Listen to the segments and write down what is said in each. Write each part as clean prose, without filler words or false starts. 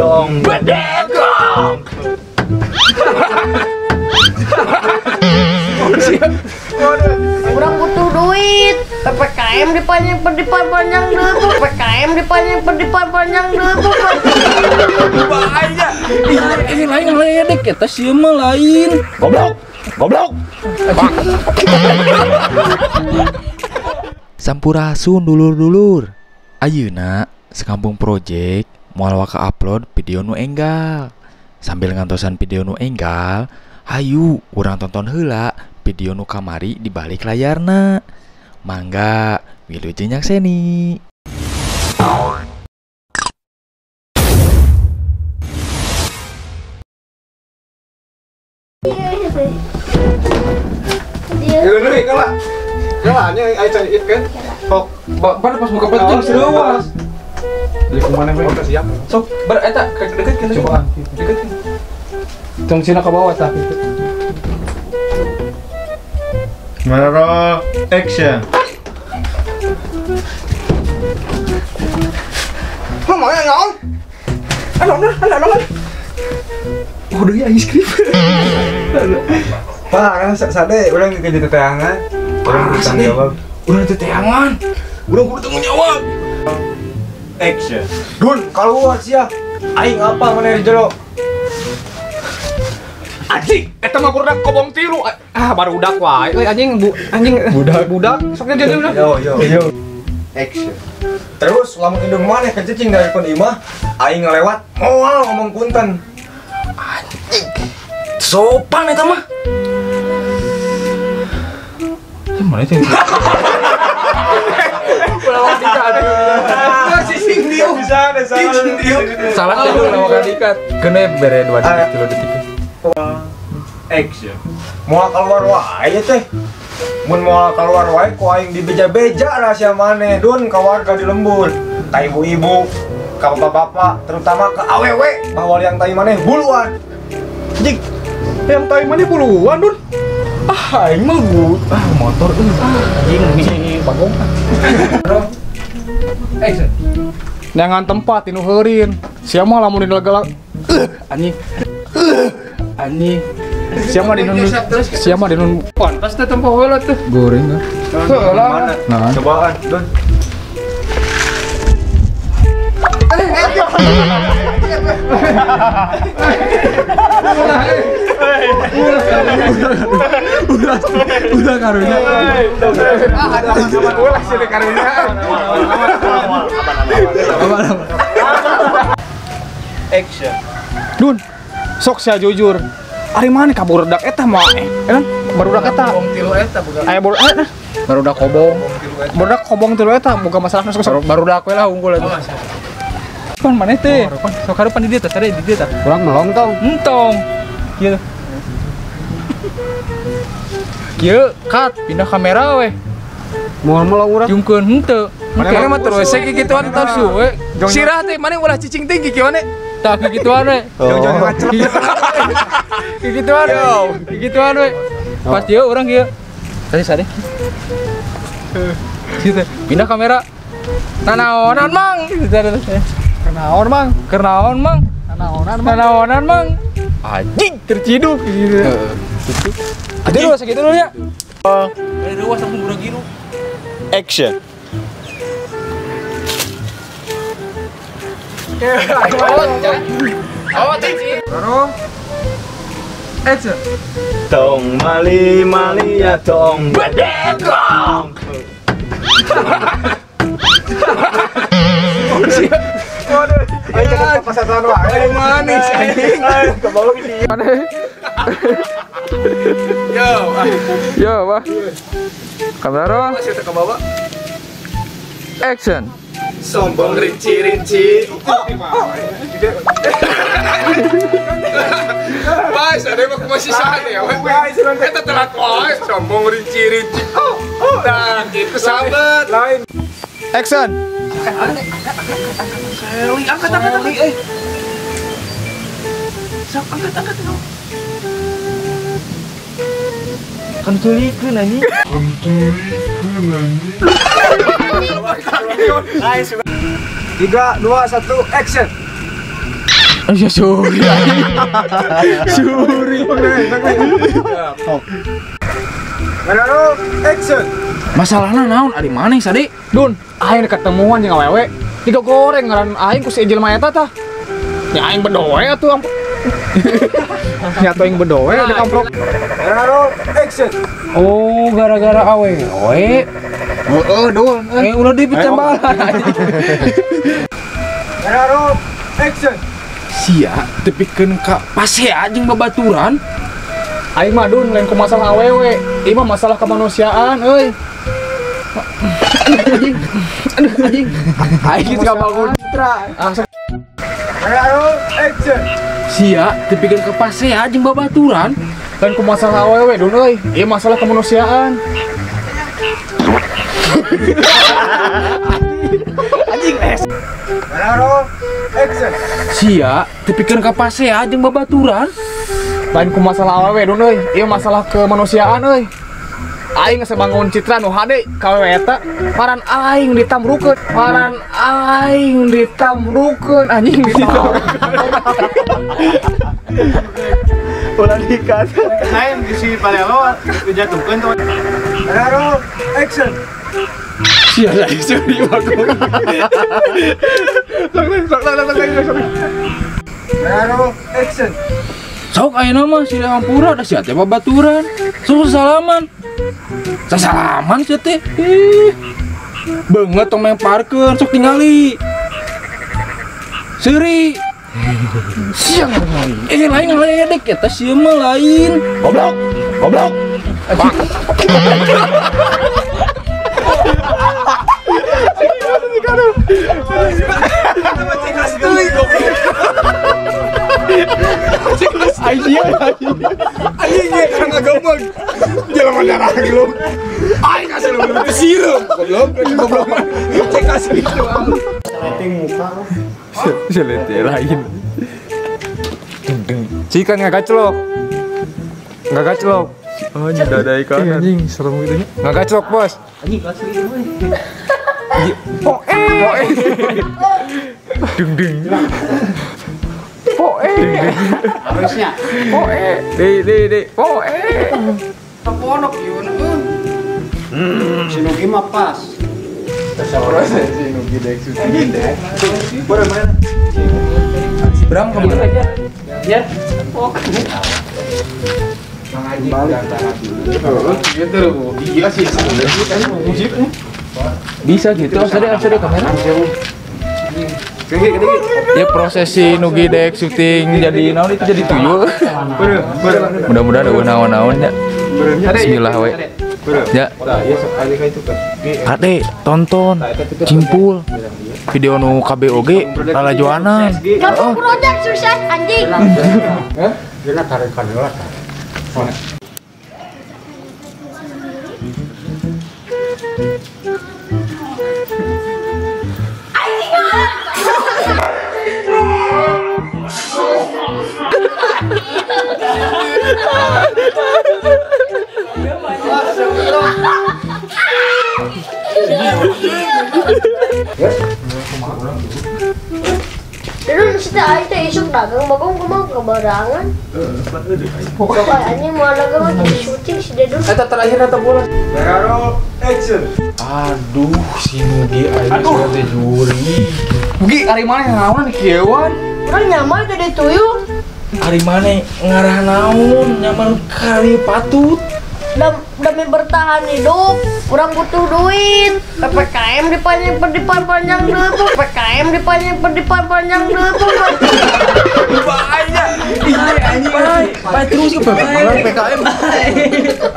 Dong bedegong. Orang butuh duit. PPKM dipanjang dulu. PPKM dipanjang dulu. Bahaya. Ini lain lain dek eta sieun mah lain. Goblok. Goblok. Sampurasun dulur-dulur. Ayeuna Sekampung Project moal waka upload video nu enggal. Sambil ngantosan video nu enggal, hayu urang tonton heula video nu kamari di balik layarna. Mangga, wilujeng nyakseni. Pas buka penting serius. Mana siap. Sok ber eta deket kita cobaan. Deket. Tong sina ka bawah tah gitu. Roll action. Mau naon? Anu anu. Oh, deui aya skrip. Pak, kan sade urang ke teteangan. Urang tanggung jawab. Urang teteangan. Urang kudu tanggung jawab. Action. Dun, keluar sia. Aing apa mana di jero? Anjing, eta mah budak kobong tilu. Ah, barudak wae. Euy anjing, anjing budak. Budak, sok dia udah. Yo yo yo. Action. Terus lamun indung maneh kecicing dari pun imah, aing ngelewat moal ngomong punten. Anjing. Sopan eta mah. Mana itu? Salah tadi lawan dikat. Kena bere 2 detik 3 detik. Action. Moal keluar wae teh. Mun moal keluar wae ku aing dibeja-beja rahasia maneh dun ka warga di lembur. Ka ibu-ibu, ka bapak-bapak, terutama ka awewe bahwa yang tai maneh buluan. Anjing. Yang tai maneh buluan dun. Ah, aing mah ah motor euy. Anjing nih bagong. Action. Neangan tempat tinu heurin. Sia mah lamun dilegalak anjing. Anjing. Sia mah dinun. Sia mah dinun pantas teh tempo heula teh. Goreng kan. Heula. Nah, cobaan, Don. Udah karunya. Ulah sih karunya. Action. Dun, sok sia jujur. Ari mana ka barudak eta mah? Kan barudak eta. Aya barudak eta. Barudak kobong. Barudak kobong tilu eta boga masalah sok barudak we lah unggul eta. Pan maneh teh? Sok harupan di dieu teh, tadi di dieu teh. Urang melong tong. Entong. Kieu. Kieu cut pindah kamera we. Moal melong urang. Jungkeun henteu. Maneh mah terus we kikituan tos we. Sirah teh maneh ulah cicing teh kikieuan we. Tah kikituan we. Jong-jong ngacelep. Kikituan we. Kikituan we. Pas dieu urang kieu. Tadi sade. Kitu. Pindah kamera. Nanaonan mang. Kernaon mang. Kernaon mang. Nanaonan mang. Nanaonan mang. Anjing terciduk gitu. Gitu dulu segitu dulu ya. Ruas aku budak giru. Action. Action. Tong mali mali ya tong bedegong. Ayo kita pasatan wae. Manis anjing. Yo. Yo, Pak. Kamera. Masih ke bawah. Action. Sombong rinci-rinci. Pas ada mah masih sane ya. Eta telat wae sombong rinci-rinci. Nah, gitu sahabat. Lain. Action. Seli, angkat angkat angkat. Eh. Sok angkat angkat. Kan tulikeun anjing. Kan tulikeun anjing. 3, 2, 1, action. Ya suri. Suri. Roll action. Masalahna naon ari maneh Sade? Dun, aing ketemuan jeung awewe. Digoreng ngaran aing ku si jelema eta tah. Ya aing bedoe atuh. Nya atuh aing bedoe dikamprok. Roll action. Oh, gara-gara awewe. Heeh, Dun. Ulah dipitambalan. Roll action. Sia tepikeun ka pasea jeung babaturan. Aing mah Dun lain ku masalah awewe, ieu mah masalah kemanusiaan euy. Aduh anjing. Aduh anjing. Aing geus kabangun citra. Roll action. Sia tepikeun ka pasea jeung babaturan. Lain ku masalah awewe Dun euy, ieu masalah kemanusiaan. Anjing es. Roll action. Sia tepikeun ka pasea jeung babaturan. Lain ku masalah awewe Dun euy, ieu masalah kemanusiaan euy. Aing geus bangun citra nu hade ka awewe eta, paran aing ditamrukeun, paran aing ditamrukeun anjing ditamrukeun. Ulah dikat. Aing di si Palelo dijatuhkeun tuh. Roll action. Sia lain suri bagong. Sok. Roll action. Sok ayeuna mah silih hampura da sia teh babaturan. Sok salaman. Sasalaman sia teh. Ih. Beungeut tong memparkeun sok tingali. Seuri. Sia ngarai. Lain ngaledek eta sia mah lain. Goblok. Goblok. Anjing karena goblok. Jelema darah goblok. Aing kasih lu sirup goblok goblok. Cek asli itu. Seleting muka. Selete lain. Deng deng. Cikan ngagaclok. Ngagaclok. Oh, dada ikan. Anjing serem gitu nya. Ngagaclok, Bos. Anjing asli euy. Poe. Deng deng. Poe. Harusnya. Poe. Di poe. Ponok ieu euy. Si Nugi mah pas. Proses si Nugi dek syuting dek. Boleh mana? Si Bram kemana? Ya. Oh. Gitu loh. Iya sih. Bisa gitu. Ada kamera. Ya proses si Nugi dek syuting jadi naon itu jadi tuyul. Mudah-mudahan ada naon-naon ya. Bismillah we. Ya. Ade tonton Cimpul video nu KBOG lalajoanan. Kamu project sukses anjing. Terus kita aing teh isuk dagang bagong kumaha kebarangan. Pokoknya anjing mau dagang jadi syuting si Dedun. Eta terakhir eta bola. Roll action. Aduh, si Nugi aing teh juri. Nugi ari maneh naon kieuan? Urang nyaman teh tuyul. Ari maneh ngarah naon nyaman kali patut. Demi bertahan hidup, kurang butuh duit. PPKM dipanjang dulu, PPKM dipanjang dulu. Bahaya, iya anjing. Pak terus ke PPKM.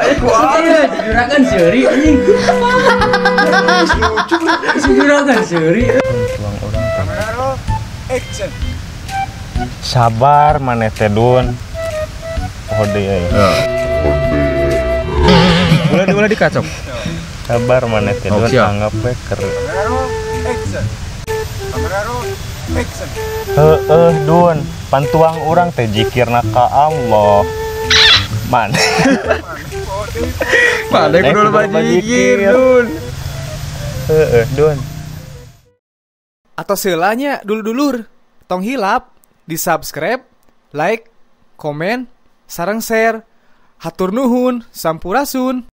Ayo kuat. Juragan seuri anjing. Juragan seuri. Action. Sabar maneh teh Dun. Oh deui euy. Ulah dikacok. Sabar maneh teh Dun, anggap we keur. Action. Action. Heueuh Dun, pantuang urang teh jikirna ka Allah. Man. Maneh kudu loba jikir Dun. Heueuh Dun. Atau seulanya dulur-dulur, tong hilap, Di subscribe, like, komen, sareng share. Hatur nuhun, sampurasun.